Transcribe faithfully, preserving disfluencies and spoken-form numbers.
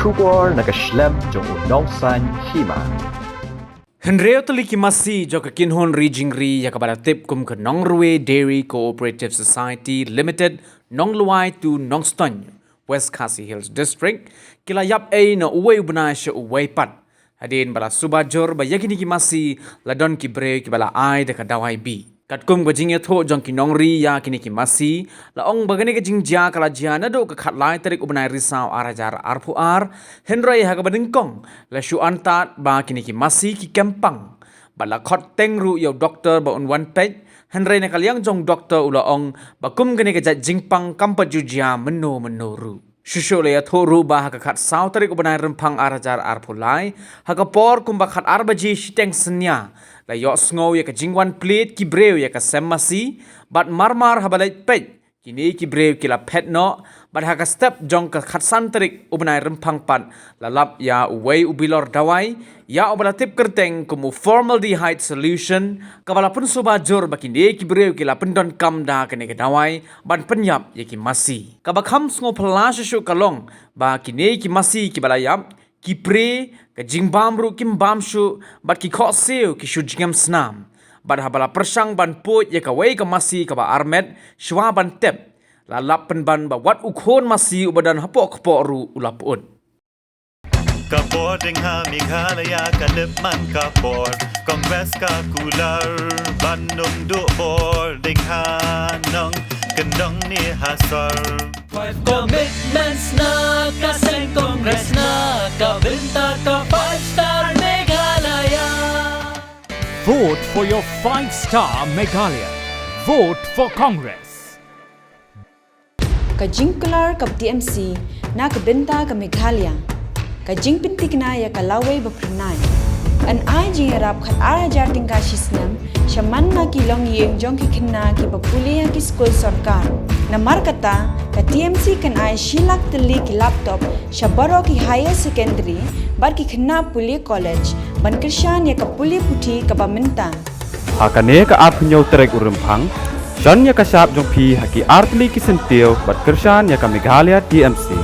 Khubor na ka shlem jong u Nongsaiñ Hima. Hynriew tylli ki masi jong ka kynhun ri jingri ïa kaba la tip kum ka Nongrwai Dairy Cooperative Society Limited, Nonglwai to Nongstoiñ, West Khasi Hills District, ki la ïap ei na uwei u bnai sha uwei pat. Hadien ba la suba jur ba ïa kine ki masi la don ki briew kiba la ai da ka dawai bih. Katkum ka jingïathuh jong ki nongri ïa kine ki masi, la ong ba kane ka jingjia ka la jia naduh ka khatlai tarik u bnai Risaw ar hajar arphew ar, hynrei ha kaba nyngkong la shu antad ba kine ki masi ki kem pang. Bad la khot teng ruh ïa u doktor ba un wan peit, hynrei na ka liang jong doktor u la ong ba kum kane ka jait jingpang kam pat ju jia mynno mynno ruh. Shuh shuh la ïathuh ruh ba ha ka khatsaw tarik u bnai Rymphang ar hajar arphew lai, ha ka por kumba khatar baje shiteng synñia, la ïohsngew ïa ka jingwan plied ki briew ïa ka sem masi, bad marmar haba leit peit, kine ki briew ki la phet noh, bad ha ka step jong ka khatsan tarik u bnai Rymphang pat, la lap ïa uwei u bilor dawai, ïa uba la tip kyrteng kum u formaldehyde solution, kaba la pynsuba jur ba kine ki briew ki la pyndonkam da kane ka dawai ban pynïap ïa ki masi. Kaba kham sngewphylla shuh shuh ka long ba kine ki masi kiba la ïap ki pre, ka jingbam ruh kim bam shuh, bad ki khohsiew ki shu jngem snam. Bad haba la pyrshang ban pud ïa kawei ka masi kaba armet, shuwa ban tep, la lap pynban ba wat u khun masi uba don hapoh kpoh ruh u la pud. Ka bor ding ha Meghalaya ka lip man ka bor, Congress ka kular ban ym duh bor ding ha nong kyndong ne ha sor. Five commitments na ka seng Congress na ka bynta ka five star Meghalaya. Vote for your five star Meghalaya. Vote for Congress. Ka jingkular ka T M C na ka bynta ka Meghalaya. Ka jingpynthikna ïa ka lawei ba phyrnai. Yn ai jingïarap khatar hajar tyngka shi snem sha man la ki longïing jong ki khynnah kiba pule ha ki skul sorkar. Namar kata, ka T M C kan ai shi lak tylli ki laptop sha baroh ki higher secondary bad ki khynnah pule college ban kyrshan ïa ka pule puthi kaba mynta. Ha kane ka arphew hynñiew tarik u Rymphang, shon ïa ka shap jong phi ha ki artylli ki syntiew bad kyrshan ïa ka Meghalaya T M C.